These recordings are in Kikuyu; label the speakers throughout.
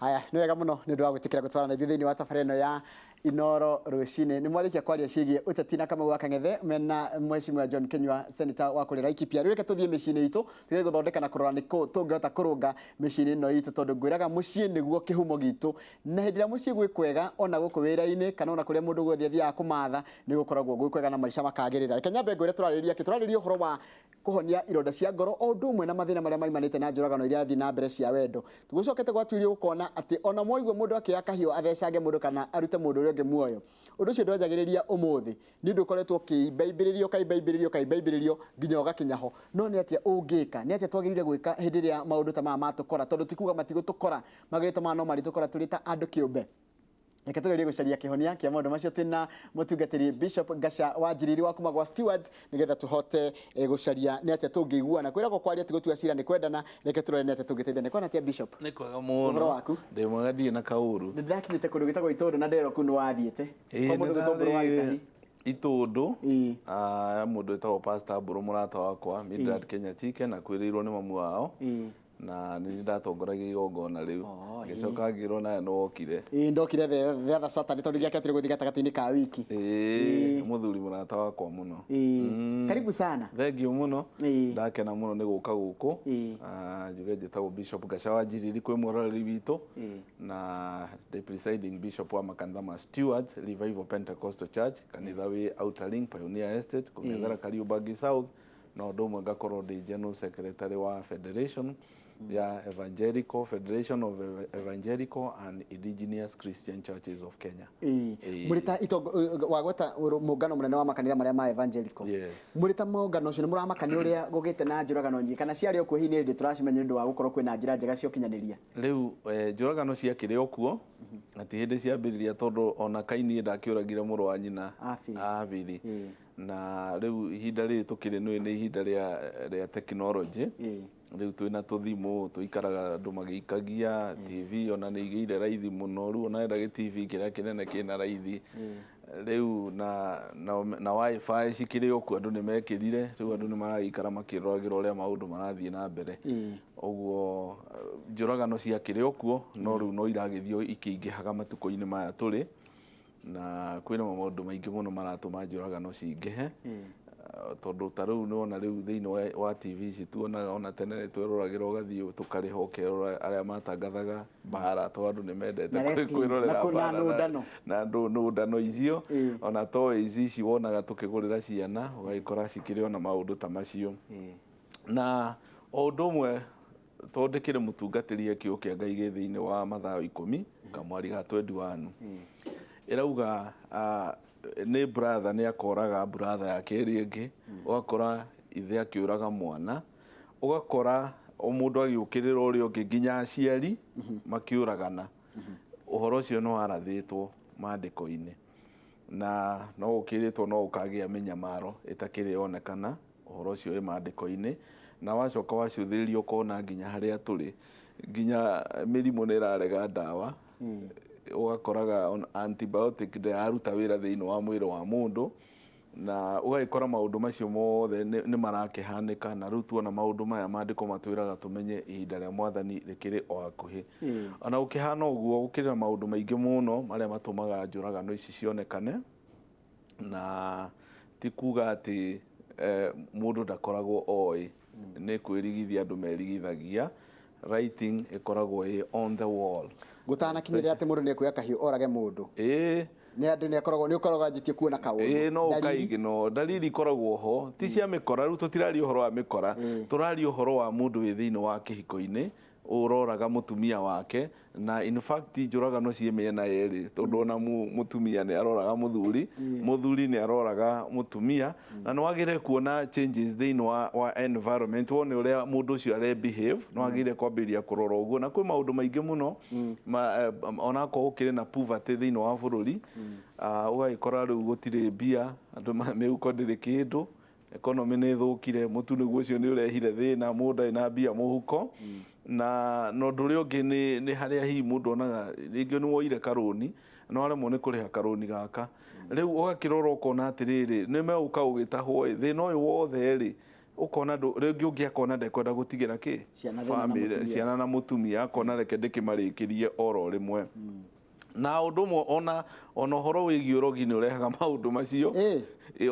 Speaker 1: Haya, nĩ wega mũno nĩ ũndũ wa gwĩtĩkĩra gũtwarana na ithuĩ thĩinĩ wa tabarĩra ĩno ya Inoro rũcinĩ. Nĩ mwarĩkia kwaria ciĩgiĩ ũteti na Kamau wa Kang'ethe mena Mheshimiwa John Kinyua, senator wa kũrĩa Laikipia. Rĩu reke tũthiĩ mĩciĩ-inĩ itũ tũgerie gũthondeka na kũrora nĩkũ tũngĩhota kũrũnga mĩciĩ-inĩ ĩno itũ, tondũ ngwĩraga mũciĩ nĩguo kĩhumo gitũ, na hĩndĩ ĩrĩa mũciĩ gwĩ kwega ona gũkũ wĩra-inĩ kana ona kũrĩa mũndũ guothe athiaga kũmatha nĩ gũkoragwo gwĩ kwega na maica makagĩrĩra. Reke nyambe ngwĩre tũrarĩrĩria kĩ? Tũrarĩrĩria ũhoro wa kũhonia ironda cia ngoro o ũndũ ũmwe na mathĩna marĩa maimanĩte na njũragano iria irathiĩ na mbere cia wendo. Gũcokete gwatuĩrio gũkona atĩ ona mwaigua mũndũ akĩoya kahiũ athecange mũndũ kana arute mũndũ ũrĩa ũngĩ muoyo, ũndũ ũcio ndwanjagĩrĩria ũmũthĩ, nĩ ũndũ ũkoretwo ũkĩimbaimbĩrĩrio ũkaimbaimbĩrĩrio ũkaimbaimbĩrĩrio nginya ũgakinya ho. No nĩ atĩa ũngĩka? Nĩ atĩa twagĩrĩire gwĩka hĩndĩ ĩrĩa maũndũ ta maya matũkora? Tondũ ti kuga matigũtũkora, magerio ta maya no marĩtũkora tũrĩ ta andũ kĩũmbe. Reke tugerie gucaria kihonia kia maundu macio twina mutungatiri Bishop Gasha wa Njiriri wa kuma gwa Stewards nigetha tuhote gucaria ni atia tungiguana. Kwiragwo kwaria ti gutua cira ni kwendana. Reke turore ni atia tungiteithania. Kwana atia Bishop?
Speaker 2: Nĩ kwega mũno.
Speaker 1: Ũhoro waku?
Speaker 2: Ndĩ mwega ndirĩ na kaũru.
Speaker 1: Nĩ ndĩrakinyĩte kũndũ gwĩtagwo Itũndũ na nderwo kũu nĩ wathiĩte. Kwa mũndũ gwĩtwo Mbũrũ wa Gĩtahi.
Speaker 2: Itũndũ ya mũndũ wĩtagwo Pastor Mbũrũ mũrata wakwa Mildred Kenya Chicken akuĩrĩirwo nĩ mamu wao. Na nĩ niĩ ndatongoragia igongona rĩu.
Speaker 1: Oh, ĩĩ.
Speaker 2: Ngĩcoka ngĩrwo nawe nĩ wokire.
Speaker 1: Ĩĩ ndokire the other Saturday tondũ ndiakĩhotire gũthiĩ gatagatĩ-inĩ ka wiki.
Speaker 2: Ĩĩ, mũthuri mũrata wakwa mũno.
Speaker 1: Ĩĩ. Karibu sana.
Speaker 2: Thengiũ mũno.
Speaker 1: Ĩĩ.
Speaker 2: Ndakena mũno nĩ gũka gũkũ.
Speaker 1: Ĩĩ.
Speaker 2: Ah, njuge njĩtagwo Bishop Gaca wa Njiriri kwĩ mwĩroreri witũ.
Speaker 1: Ĩĩ.
Speaker 2: Na the presiding bishop wa makanitha ma Stewards Revival Pentecostal Church, kanitha wĩ Outer Ring Pioneer Estate, kũng'ethera Kariobangi South. Na ũndũ ũmwe ngakorwo ndĩ General Secretary wa Federation ya Evangelical Federation of Evangelical and Indigenous Christian Churches of Kenya.
Speaker 1: Ĩĩ.
Speaker 2: Ĩĩ.
Speaker 1: Mũrĩ ta itongo wagweta mũngano mũnene wa makanitha marĩa ma evangelical.
Speaker 2: Yes.
Speaker 1: Mũrĩ ta mũngano ũcio nĩ mũramaka nĩ ũrĩa gũgĩte na njũragano nyingĩ kana ciarĩ o kuo hihi nĩ hĩndĩ tũracimenya nĩ ũndũ wa gũkorwo kwĩna njĩra njega cia ũkinyanĩria?
Speaker 2: Rĩu njũragano ciakĩrĩ o kuo na ti hĩndĩ ciambĩrĩria tondũ ona Kaini ndakĩũragire mũrũ wa nyina
Speaker 1: Habili.
Speaker 2: Habili.
Speaker 1: Ĩĩ.
Speaker 2: Na rĩu ihinda rĩrĩ tũkĩrĩ nĩ nĩ ihinda rĩa rĩa tekinoronjĩ. Rĩu twĩna tũthimũ tũikaraga andũ magĩikagia, TV ona nĩ igĩire raithi mũno, rĩu ona wenda gĩ TV kĩrĩa kĩnene kĩna raithi. Rĩu na na na WiFi cikĩrĩ o kuo andũ nĩ mekĩrire, rĩu andũ nĩ maragĩikara makĩroragĩra ũrĩa maũndũ marathiĩ na mbere. Ũguo njũragano ciakĩrĩ o kuo, no rĩu no iragĩthiĩ ikĩingĩhaga matukũ-inĩ maya tũrĩ. Na kwĩna maũndũ maingĩ mũno maratũma njũragano cingĩhe. Tondũ ta rĩu nĩwona rĩu thĩinĩ wa TV ici tuonaga ona tene nĩ tweroragĩra ũgathiĩ tũkarĩha ũkerora arĩa matangathaga mbara tondũ andũ nĩ mendete
Speaker 1: Na wrestling,
Speaker 2: kwĩrorera
Speaker 1: na
Speaker 2: mbara
Speaker 1: nũndano.
Speaker 2: na nũndano icio. Ona toys ici wonaga tũkĩgũrĩra ciana ũgagĩkora cikĩrĩ ona maũndũ ta macio. Na o ũndũ ũmwe tondũ ndĩkĩrĩ mũtungatĩri he kiugo kĩa Ngai gĩ thĩinĩ wa Mathayo ikũmi kamwari ga 21 ĩrauga nĩ brother nĩ akoraga brother yake ĩrĩa ĩngĩ, ũgakora ithe akĩũraga mwana, ũgakora o mũndũ agĩũkĩrĩra ũrĩa ũngĩ nginya aciari makĩũragana. Ũhoro ũcio nĩ warathĩtwo maandĩko-inĩ na no gũkĩrĩtwo no gũkagĩa mĩnyamaro ĩtakĩrĩ yonekana. Ũhoro ũcio wĩ maandĩko-inĩ, na wacoka wacũthĩrĩria ũkona nginya harĩa tũrĩ, nginya mĩrimũ nĩ ĩrarega ndawa, ũgakoraga antibiotic ndĩraruta wĩra thĩinĩ wa mwĩrĩ wa mũndũ, na ũgagĩkora maũndũ macio mothe nĩ marakĩhanĩka, na rĩu tuona maũndũ maya maandĩko matwĩraga tũmenye ihinda rĩa mwathani rĩkĩrĩ o hakuhĩ. Ona gũkĩhana ũguo, gũkĩrĩ na maũndũ maingĩ mũno marĩa matũmaga njũragano ici cionekane. Na ti kuga atĩ mũndũ ndakoragwo oĩ, nĩ kwĩrigithia andũ merigithagia, writing ĩkoragwo ĩ on the wall.
Speaker 1: Gũtanakinyĩrĩra atĩ mũndũ nĩ ekuoya kahiũ orage mũndũ.
Speaker 2: Ĩĩ.
Speaker 1: Nĩ andũ nĩ akoragwo nĩ ũkoragwo anjĩtie kuona kaũndũ.
Speaker 2: Ĩĩ no ũka ignore. Ndariri ikoragwo ho, ti cia mĩkora, rĩu tũtiraria ũhoro wa mĩkora, tũraria ũhoro wa mũndũ wĩ thĩinĩ wa kĩhiko-inĩ, ũroraga mũtumia wake na in fact njũragano ciĩ mĩena yerĩ tondũ ona mũtumia nĩ aroraga mũthuri, mũthuri nĩ aroraga mũtumia na nĩ wagĩrĩire kuona changes thĩinĩ wa environment wone ũrĩa mũndũ ũcio are behave nĩ wagĩrĩire kwambĩrĩria kũrora ũguo na kwĩ maũndũ maingĩ mũno onakorwo gũkĩrĩ na poverty thĩinĩ wa bũrũri, ũgagĩkora rĩu gũtirĩ mbia, andũ mĩhuko ndĩrĩ kĩndũ. Economy nĩ ĩthũkire, mũtu nĩguo ũcio nĩ ũrehire thĩna, mũndũ ndarĩ na mbia mũhuko. Na na ũndũ ũrĩa ũngĩ nĩ nĩ harĩa hihi mũndũ onaga rĩngĩ nĩ woire karũni, na waremwo nĩ kũrĩha karũni gaka. Rĩu ũgakĩrora ũkona atĩrĩrĩ, nĩ megũka gũgĩtahwo ĩ, thĩna ũyũ wothe rĩ, Ũkona rĩngĩ ũngĩ akona ndekwenda gũtigĩra kĩ
Speaker 1: Ciana thĩna na
Speaker 2: Family,
Speaker 1: mũtumia.
Speaker 2: Ciana na mũtumia, akona reke ndĩkĩmarĩkĩrie oro rĩmwe. Na ũndũ ũmwe ona ũhoro wĩgiĩ ũrogi nĩ ũrehaga maũndũ macio.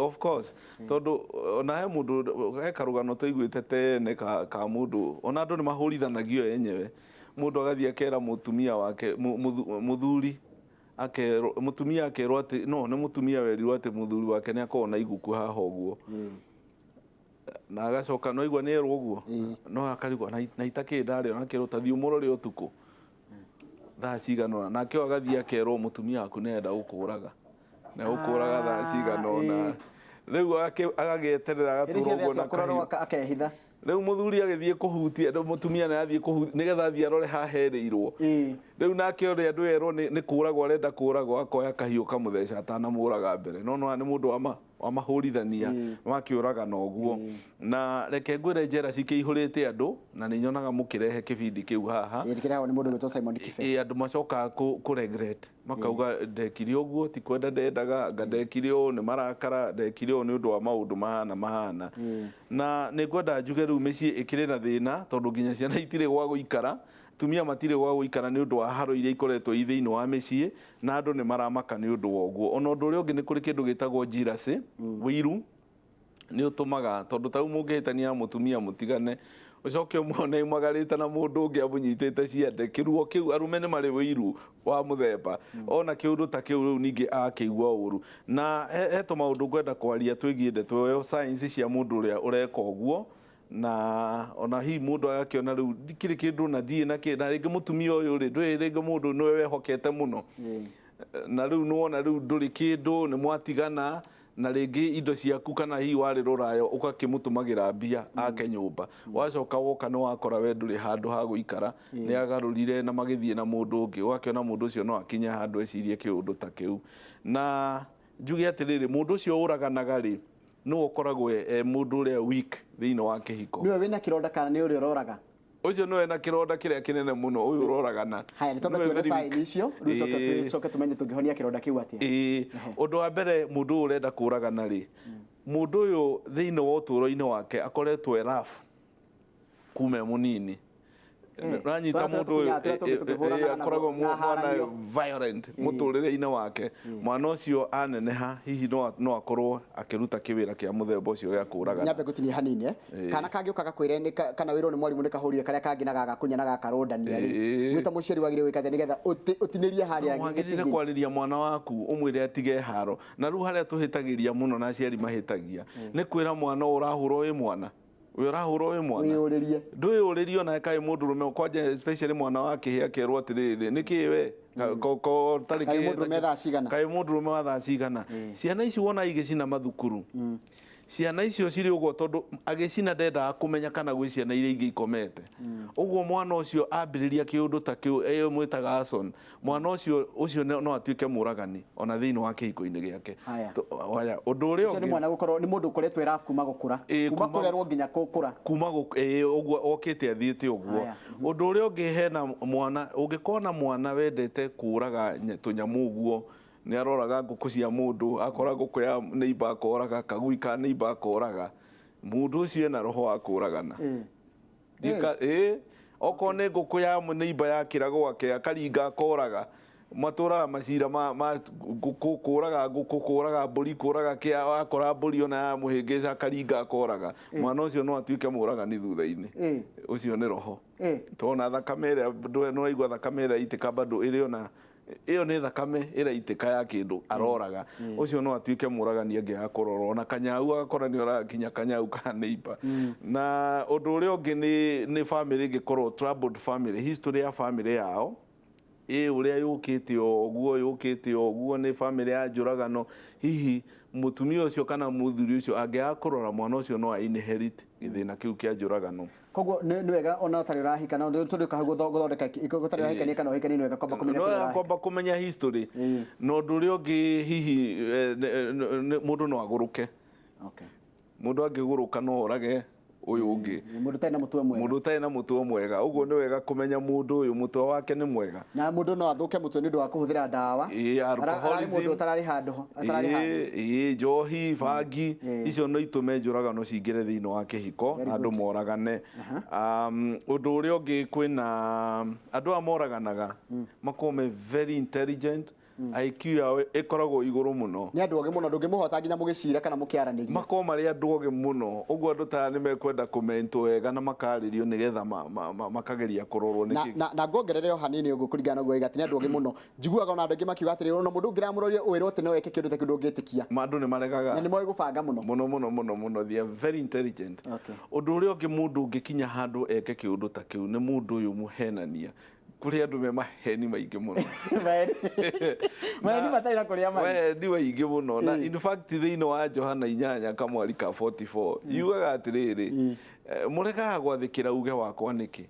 Speaker 2: Of course, tondũ ona he mũndũ, he karũgano tũiguĩte tene ka mũndũ, ona andũ nĩ mahũrithanagio enyewe. Mũndũ agathiĩ akera mũtumia wake, mũthuri akerwo, mũtumia akerwo atĩ no nĩ mũtumia werirwo atĩ mũthuri wake nĩ akoragwo na iguku haha ũguo. Na agacoka no igua nĩ erwo ũguo, no akarigwo na itakĩrĩ ndarĩ ona akerwo ta thiĩ ũmũrore ũtukũ thaa cigana ũna, nake ũyũ agathiĩ akerwo mũtumia waku nĩ arenda gũkũraga na gũkũraga thaa cigana ũna. Rĩu agagĩeterera
Speaker 1: Hĩndĩ
Speaker 2: agatũra
Speaker 1: ciothe
Speaker 2: ũguo na
Speaker 1: atua kũrorwo
Speaker 2: kahiũ.
Speaker 1: Akehitha.
Speaker 2: Rĩu mũthuri agĩthiĩ kũhutia, rĩu mũtumia nĩ athiĩ kũhutia nĩgetha athiĩ arore haha herĩirwo. Rĩu nake ũrĩa andũ erwo nĩ kũragwo arenda kũragwo, akoya kahiũ kamũtheca atanamũraga mbere. No nĩ mũndũ wa mahũrithania, makĩũragana ũguo. Na reke ngwĩre njera cikĩihũrĩte andũ, na nĩ nyonaga mũkĩrehe kĩbindi kĩu haha.
Speaker 1: Ĩĩ, kĩrehagwo nĩ mũndũ ũgwĩtwo Simon Kibe.
Speaker 2: Ĩĩ, andũ macokaga kũ regret, makauga ndekire ũguo, ti kwenda ndendaga, anga ndekire ũũ nĩ marakara, ndekire ũũ nĩ ũndũ wa maũndũ mahana mahana. Na nĩ ngwenda njuge rĩu mĩciĩ ĩkĩrĩ na thĩna, tondũ nginya ciana itirĩ gwa gũikara, atumia matirĩ gwa gũikara nĩ ũndũ wa haro iria ikoretwo i thĩinĩ wa mĩciĩ, na andũ nĩ maramaka nĩ ũndũ wa ũguo. Ona ũndũ ũrĩa ũngĩ nĩ kũrĩ kĩndũ gĩtagwo jealousy, ũiru nĩ ũtũmaga, tondũ ta rĩu mũngĩhĩtania na mũtumia mũtigane, ũcoke ũmuone aumagarĩte na mũndũ ũngĩ amũnyitĩte ciande, kĩruo kĩu, arũme nĩ marĩ ũiru wa mũthemba. Ona kĩũndũ ta kĩu rĩu ningĩ akĩigua ũru. Na he tũmaũndũ ngwenda kwaria twĩgiĩ ndeto ĩyo, signs cia mũndũ ũrĩa ũreka ũguo, na ona hihi mũndũ agakĩona rĩu ndikĩrĩ kĩndũ na ndirĩ na kĩ, na rĩngĩ mũtumia ũyũ rĩ, ndũĩ rĩngĩ mũndũ nĩwe wehokete mũno. Na rĩu nĩwona rĩu ndũrĩ kĩndũ, nĩ mwatigana, na rĩngĩ indo ciaku kana hihi warĩ rũraya ũgakĩmũtũmagĩra mbia ake nyũmba. Wacoka woka nĩ wakora we ndũrĩ handũ ha gũikara, nĩ agarũrire na magĩthiĩ na mũndũ ũngĩ, ũgakĩona mũndũ ũcio no akinye handũ ecirie kĩũndũ ta kĩu. Na njuge atĩrĩrĩ, mũndũ ũcio ũraganaga rĩ, nĩwe ũkoragwo e mũndũ ũrĩa weak thĩinĩ wa kĩhiko.
Speaker 1: Nĩwe wĩna kĩronda kana nĩ ũrĩa ũroraga?
Speaker 2: Ũcio nĩwe na kĩronda kĩrĩa kĩnene mũno, ũyũ ũroragana.
Speaker 1: Haya, nĩ twambe
Speaker 2: Nĩwe
Speaker 1: tuone
Speaker 2: very
Speaker 1: sign
Speaker 2: weak.
Speaker 1: icio, rĩu coke tũmenye tũngĩhonia kĩronda kĩu atĩa.
Speaker 2: Ũndũ wa mbere mũndũ ũyũ ũrenda kũragana rĩ, mũndũ ũyũ thĩinĩ wa ũtũũro-inĩ wake akoretwo e rough kuma e mũnini. Ũranyita
Speaker 1: Tũrĩa
Speaker 2: mũndũ ũyũ,
Speaker 1: tũkunyaga, tũrĩa tũngĩ tũkĩhũranaga na
Speaker 2: akoragwo
Speaker 1: na
Speaker 2: mwana
Speaker 1: haranio.
Speaker 2: violent mũtũrĩre-inĩ wake. Mwana ũcio aneneha hihi no akorwo akĩruta kĩwĩra kĩa mũthemba ũcio gĩa kũragana.
Speaker 1: Nyambe ngũtinie hanini, Kana kangĩũka gakwĩre nĩ kana wĩrwo nĩ mwarimũ nĩ kahũrire karĩa kangĩ na gagakunya na gakarũndania rĩ. Wĩ ta mũciari wagĩrĩirwo gwĩka atĩa nĩgetha ũtinĩrie harĩa
Speaker 2: No wagĩrĩire
Speaker 1: gĩtingĩ?
Speaker 2: kwarĩria mwana waku ũmwĩre atige haro. Na rĩu harĩa tũhĩtagĩria mũno na aciari mahĩtagia nĩ kwĩra mwana ũyũ ũrahũrwo wĩ mwana. Wĩ ũrahũrwo wĩ mwana.
Speaker 1: Wĩyũrĩrie.
Speaker 2: Ndwĩyũrĩrie ona kaĩ mũndũ ũrũme, kwanja especially mwana wa kĩhĩ akerwo atĩrĩrĩ, nĩ kĩĩ we? Ko tarĩ
Speaker 1: Kaĩ
Speaker 2: kĩhĩ
Speaker 1: mũndũ ũrũme thaa cigana?
Speaker 2: Kaĩ mũndũ ũrũme wa thaa cigana? Ciana ici wona igĩcina mathukuru. Ciana icio cirĩ ũguo tondũ agĩcina ndendaga kũmenya kana gwĩ ciana iria ingĩ ikomete. Ũguo mwana ũcio ambĩrĩria kĩũndũ ta kĩu, ĩyo mwĩtaga arson, mwana ũcio no atuĩke mũragani ona thĩinĩ wa kĩhiko-inĩ gĩake.
Speaker 1: Haya.
Speaker 2: Haya, ũndũ ũrĩa
Speaker 1: Ũcio nĩ
Speaker 2: ũngĩ
Speaker 1: mwana gũkorwo, nĩ mũndũ ũkoretwo e rough kuma gũkũra. Kuma kũrerwo nginya gũkũra.
Speaker 2: Kuma ũguo okĩte athiĩte ũguo. Ũndũ ũrĩa ũngĩ hena mwana, ũngĩkona mwana wendete kũraga tũnyamũ ũguo, nĩ aroraga ngũkũ cia mũndũ, akora ngũkũ ya neighbor akoraga, kagui ka neighbor akoraga. Mũndũ ũcio ena roho wa kũragana. Okorwo nĩ ngũkũ ya neighbor yakĩra gwake, akaringa akoraga. Matũraga macira ma ngũkũ, kũraga ngũkũ, kũraga mbũri, kũraga kĩa, akora mbũri ona ya mũhĩngĩca akaringa akoraga. Mwana ũcio no atuĩke mũragani thutha-inĩ. Ũcio nĩ roho. Tona thakame ĩrĩa, ndũĩ, nĩ ũraigua thakame ĩrĩa ĩitĩka bado ĩrĩ ona, ĩyo nĩ thakame ĩraitĩka ya kĩndũ aroraga. Ũcio no atuĩke mũragani angĩaga kũrorwo. Ona kanyau agakora nĩ oraga nginya kanyau ka neighbor. Na ũndũ ũrĩa ũngĩ nĩ family ĩngĩkorwo troubled family, history ya family yao ĩ ũrĩa yũkĩte o ũguo, yũkĩte o ũguo, nĩ family ya njũragano. Hihi mũtumia ũcio kana mũthuri ũcio angĩaga kũrora mwana ũcio no a inherit gĩthĩna kĩu kĩa njũragano.
Speaker 1: Koguo nĩ wega ona ũtarĩ ũrahika, na tũrĩ hau gũthondeka ũtarĩ ũrahikania kana ũhikanie, nĩ wega kwamba kũmenya
Speaker 2: No
Speaker 1: kũrĩa
Speaker 2: wega
Speaker 1: ũrahika.
Speaker 2: kwamba kũmenya history. Na ũndũ ũrĩa ũngĩ hihi mũndũ no agũrũke. Mũndũ angĩgũrũka no orage Ũyũ ũngĩ.
Speaker 1: Mũndũ ũtarĩ na mũtwe mwega.
Speaker 2: Mũndũ ũtarĩ na mũtwe mwega. Ũguo nĩ wega kũmenya mũndũ ũyũ mũtwe wake nĩ mwega.
Speaker 1: Na mũndũ no athũke mũtwe nĩ ũndũ wa kũhũthĩra ndawa.
Speaker 2: Ĩĩ,
Speaker 1: Ararĩ mũndũ
Speaker 2: alcoholism.
Speaker 1: ũtararĩ handũ, atararĩ handũ.
Speaker 2: Ĩĩ, njohi, bangi, icio no itũme njũragano cingĩre thĩinĩ wa kĩhiko
Speaker 1: Very
Speaker 2: na andũ
Speaker 1: good.
Speaker 2: moragane. Ũndũ ũrĩa ũngĩ, kwĩna andũ aya moraganaga makoragwo me very intelligent, IQ yao ĩkoragwo igũrũ mũno.
Speaker 1: Nĩ andũ ogĩ mũno, ndũngĩmũhota nginya mũgĩcira kana mũkĩaranĩria.
Speaker 2: Makoragwo marĩ andũ ogĩ mũno. Ũguo andũ ta aya nĩ mekwenda kũmentwo wega na makarĩrio nĩgetha makageria kũrorwo
Speaker 1: na,
Speaker 2: nĩkĩ.
Speaker 1: na nguongerere o hanini ũguo kũringana na ũguo oiga atĩ nĩ andũ ogĩ mũno. Njiguaga ona andũ aingĩ makiuga atĩrĩrĩ, ona mũndũ ũngĩramũroria ũĩrwo atĩ no eke kĩndũ ta kĩu, ndũngĩtĩkia.
Speaker 2: Andũ nĩ maregaga.
Speaker 1: Na nĩ moĩ gũbanga mũno.
Speaker 2: Mũno mũno mũno mũno, they are very intelligent. Ũndũ ũrĩa ũngĩ, mũndũ ũngĩkinya handũ eke kĩũndũ ta kĩu nĩ mũndũ ũyũ mũhenania. Kũrĩ andũ me maheni maingĩ mũno.
Speaker 1: Maheni matarĩ na kũrĩa marĩ.
Speaker 2: Maheni maingĩ mũno. Na in fact thĩinĩ wa Johana 8 kamwari ka 44 yugaga atĩrĩrĩ, "Mũregaga gwathĩkĩra uge wakwa nĩkĩ?"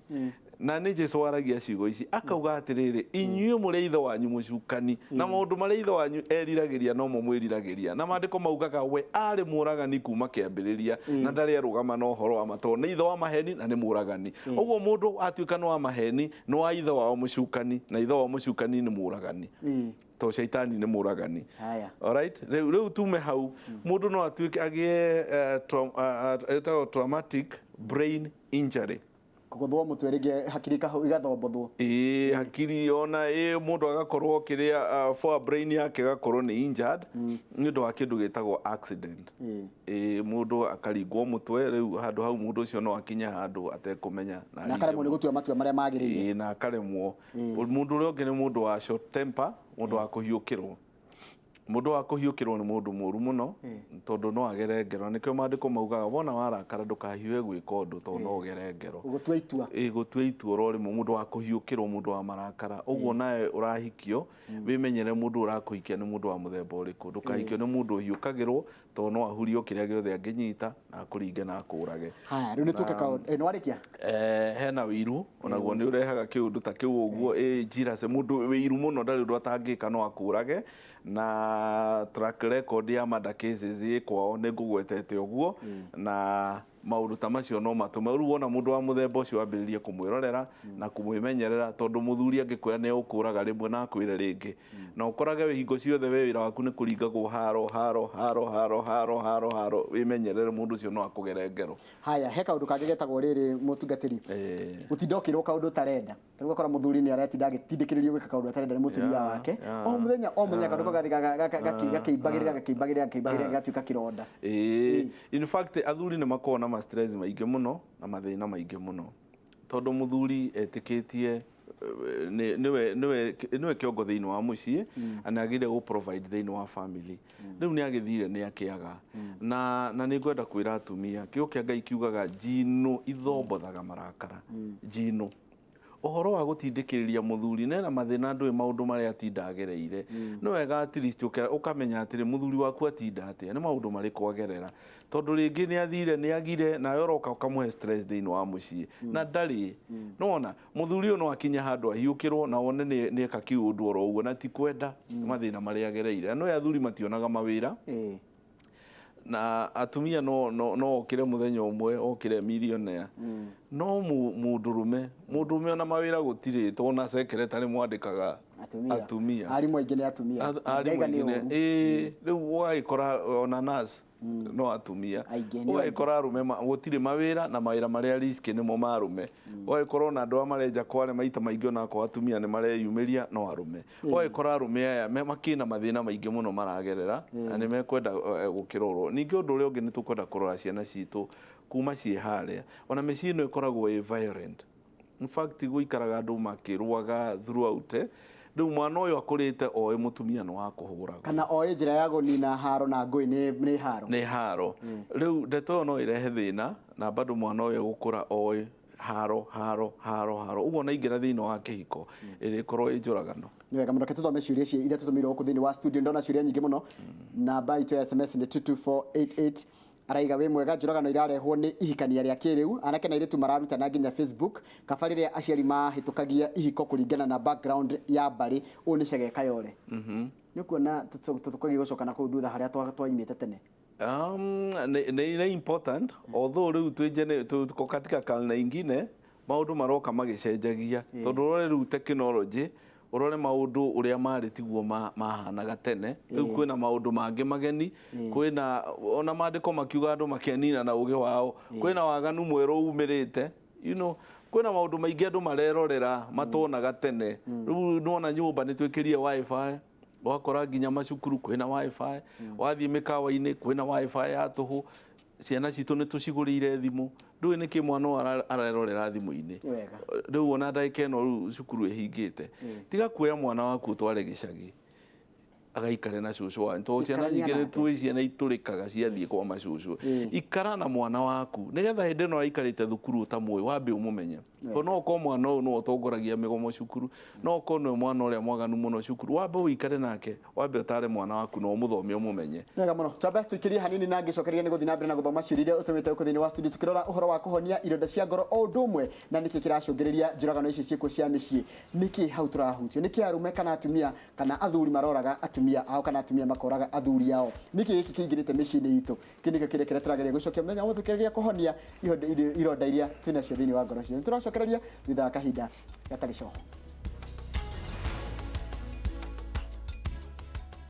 Speaker 2: Na nĩ Jesu waragia ciugo ici, akauga atĩrĩrĩ, "Inyuĩ mũrĩ ithe wanyu mũcukani, na maũndũ marĩa ithe wanyu eriragĩria nomo mwĩriragĩria." Na maandĩko maugaga we arĩ mũragani kuma kĩambĩrĩria na ndarĩ arũgama na ũhoro wa ma, tondũ nĩ ithe wa maheni na nĩ mũragani. Ũguo mũndũ atuĩka nĩ wa maheni, nĩ wa ithe wao mũcukani, na ithe wao mũcukani nĩ mũragani, tondũ caitani nĩ mũragani.
Speaker 1: Haya.
Speaker 2: Alright, rĩu tume hau. Mũndũ no atuĩke agĩe ĩtagwo traumatic brain injury.
Speaker 1: Kũgũthwo mũtwe rĩngĩ, hakiri igathombothwo.
Speaker 2: Ĩĩ, hakiri ona ĩ mũndũ agakorwo kĩrĩa forebrain yake ĩgakorwo nĩ injured nĩ ũndũ wa kĩndũ gĩtagwo accident. Ĩĩ, mũndũ akaringwo mũtwe. Rĩu handũ hau mũndũ ũcio no akinye handũ atekũmenya
Speaker 1: na akaremwo nĩ gũtua matua marĩa magĩrĩire.
Speaker 2: Ĩĩ, na akaremwo. Mũndũ ũrĩa ũngĩ nĩ mũndũ wa short temper, mũndũ wa kũhiũkĩrwo. Mũndũ wa kũhiũkĩrwo nĩ mũndũ mũru mũno, tondũ no agere ngero. Nĩkĩo maandĩko maugaga wona warakara ndũkahiũhe gwĩka ũndũ, tondũ no ũgere ngero.
Speaker 1: Gũtua itua.
Speaker 2: Ĩ, gũtua itua oro rĩmwe. Mũndũ wa kũhiũkĩrwo, mũndũ wa marakara. Ũguo nawe ũrahikio wĩmenyere mũndũ ũrakũhikia nĩ mũndũ wa mũthemba ũrĩkũ. Ndũkahikio nĩ mũndũ ũhiũkagĩrwo, tondũ no ahurio kĩrĩa gĩothe angĩnyita na akũringe na akũrage.
Speaker 1: Haya, rĩu nĩ tũke kaũndũ nĩ warĩkia.
Speaker 2: Hena wĩiru, onaguo nĩ ũrehaga kĩũndũ ta kĩu ũguo. Ĩ jealousy, mũndũ wĩiru mũno ndarĩ ũndũ atangĩka, no akũrage. Na track record ya murder cases ĩ kwao nĩ ngũgwetete ũguo, na maũndũ ta macio no matũme rĩu wona mũndũ wa mũthemba ũcio wambĩrĩrie kũmwĩrorera na kũmwĩmenyerera, tondũ mũthuri angĩkwĩra nĩ ũkũraga rĩmwe na akwĩre rĩngĩ, na ũkorage wĩ hingo ciothe we wĩra waku nĩ kũringagwo haro haro haro haro haro haro haro, wĩmenyerere, mũndũ ũcio no akũgere ngero.
Speaker 1: Haya, he kaũndũ kangĩ getagwo rĩrĩ, mũtungatĩri, gũtinda ũkĩrwo kaũndũ ũtarenda. Ta rĩu ũgakora mũthuri nĩ aratinda agĩtindĩkĩrĩrio gwĩka kaũndũ atarenda nĩ mũtumia wake o mũthenya o mũthenya, kaũndũ kau gathiĩ gakĩimbagĩrĩra, gakĩimbagĩrĩra, gakĩimbagĩrĩra, gagatuĩka kĩronda.
Speaker 2: Ĩĩ, in fact athuri nĩ makoragwo na ma stress maingĩ mũno na mathĩna maingĩ mũno, tondũ mũthuri etĩkĩtie nĩwe kĩongo thĩinĩ wa mũciĩ na nĩ agĩrĩire gũ provide thĩinĩ wa family. Rĩu nĩ agĩthire nĩ akĩaga. Na nĩ ngwenda kwĩra atumia, kĩo kĩa Ngai kiugaga njinũ ithombothaga marakara. Njinũ, ũhoro wa gũtindĩkĩrĩria mũthuri nena mathĩna, ndũĩ maũndũ marĩa atinda agereire. Nĩ wega at least ũkamenya atĩrĩ, mũthuri waku atinda atĩa, nĩ maũndũ marĩkũ agerera, tondũ rĩngĩ nĩ athire, nĩ agire, nawe ũroka ũkamũhe stress thĩinĩ wa mũciĩ na ndarĩ nĩwona. Mũthuri ũyũ no akinye handũ ahiũkĩrwo na wone nĩ eka kĩũndũ oro ũguo na ti kwenda, nĩ mathĩna marĩa agereire. Na no athuri mationaga mawĩra na atumia no okire muthenya ũmwe okire millionaire, no mũndũrũme ona mawĩra gũtirĩ, tondũ ona secretary mwandĩkaga
Speaker 1: atumia.
Speaker 2: Atumia.
Speaker 1: Arimũ aingĩ nĩ atumia.
Speaker 2: Arimũ
Speaker 1: Ndaiga nĩ
Speaker 2: aingĩ
Speaker 1: ũru.
Speaker 2: Ĩĩ, rĩu ũgagĩkora ona nurse no atumia.
Speaker 1: Aingĩ nĩ.
Speaker 2: Ũgagĩkora arũme gũtirĩ mawĩra, na mawĩra marĩa risk nĩmo ma arũme. Ũgagĩkora ona andũ arĩa marenja kware maita maingĩ, onakorwo atumia nĩ mareyumĩria, no arũme. Ũgagĩkora arũme aya makĩna mathĩna maingĩ mũno maragerera na nĩ mekwenda gũkĩrorwo. Ningĩ ũndũ ũrĩa ũngĩ, nĩ tũkwenda kũrora ciana citũ kuma ciĩ harĩa. Ona mĩciĩ ĩno ĩkoragwo ĩ violent, in fact gũikaraga andũ makĩrũaga throughout. Rĩu mwana ũyũ akũrĩte oĩ mũtumia nĩ wa kũhũragwo
Speaker 1: kana oĩ njĩra ya kũnina haro na ngũĩ nĩ haro.
Speaker 2: Nĩ haro. Rĩu ndeto ĩyo no ĩrehe thĩna, na bado mwana ũyũ egũkũra oĩ haro haro haro haro. Ũguo na ingĩra thĩinĩ wa kĩhiko ĩrĩkorwo ĩ njũragano.
Speaker 1: Nĩ wega mũno. Reke tũthome ciũria ici iria tũtũmĩirwo gũkũ thĩinĩ wa studio. Ndona ciũria nyingĩ mũno. Namba itũ ya SMS nĩ 22488. Araiga, "Wĩ mwega? Njũragano irarehwo nĩ ihikania rĩa kĩrĩu. Anake na airĩtu mararutana nginya Facebook. Kaba rĩrĩa aciari mahĩtũkagia ihiko kũringana na background ya mbarĩ." Ũyũ nĩ Chege Kayore. Nĩ ũkuona tũtũkagia gũcoka na kũu thutha harĩa twaimĩte tene.
Speaker 2: Nĩ important, although rĩu twĩ tuko katika karne ingine, maũndũ maroka magĩcenjagia, tondũ ũrore rĩu technology, ũrore maũndũ ũrĩa marĩ tiguo mahanaga tene. Rĩu kwĩna maũndũ mangĩ mageni, kwĩna ona maandĩko makiuga andũ makenina na ũgĩ wao, kwĩna waganu mwerũ umĩrĩte, kwĩna maũndũ maingĩ andũ marerorera matonaga tene. Rĩu nĩwona nyũmba nĩ twĩkĩrie WiFi, ũgakora nginya macukuru kwĩna WiFi, wathiĩ mĩkawa-inĩ kwĩna WiFi ya tũhũ. Ciana citũ nĩ tũcigũrĩire thimũ, ndũĩ nĩkĩ mwana ũyũ arerorera thimũ-inĩ. Rĩu ona ndagĩka ĩno rĩu cukuru ĩhingĩte, tiga kuoya mwana waku ũtware gĩcagi agaikare na cũcũ wanyu, tondũ ciana
Speaker 1: Ikarania
Speaker 2: nyingĩ nĩ
Speaker 1: nake.
Speaker 2: Tũĩ ciana itũrĩkaga ciathiĩ kwa macũcũ. Ikara na mwana waku nĩgetha hĩndĩ ĩno aikarĩte thukuru ũtamũĩ, wambe ũmũmenye, tondũ no ũkorwo mwana ũyũ nĩwe ũtongoragia mĩgomo cukuru, no ũkorwo nĩwe mwana ũrĩa mwaganu mũno cukuru. Wambe ũikare nake, wambe ũtare mwana waku na ũmũthome, ũmũmenye.
Speaker 1: Wega mũno. Twambe tũikĩrie hanini na ngĩcokereria nĩ gũthiĩ na mbere na gũthoma ciũria iria ũtũmĩte gũkũ thĩinĩ wa studio, tukĩrora ũhoro wa kũhonia ironda cia ngoro o ũndũ ũmwe na nĩkĩ kĩracũngĩrĩria njũragano ici ciĩkuo cia mĩciĩ. Nĩkĩ hau tũrahutio? Nĩkĩ arũme kana atumia kana athuri maroraga atumia ao kana atumia makoraga athuri ao? Nĩkĩ gĩkĩ kĩingĩrĩte mĩciĩ-inĩ itũ? Kĩu nĩkĩo kĩrĩa kĩrĩa tũrageria gũcokia mũthenya wa tũkĩgeria kũhonia ironda iria twĩnacio thĩinĩ wa ngoro citũ. Nĩ tũracokereria thutha wa kahinda gatarĩ coho.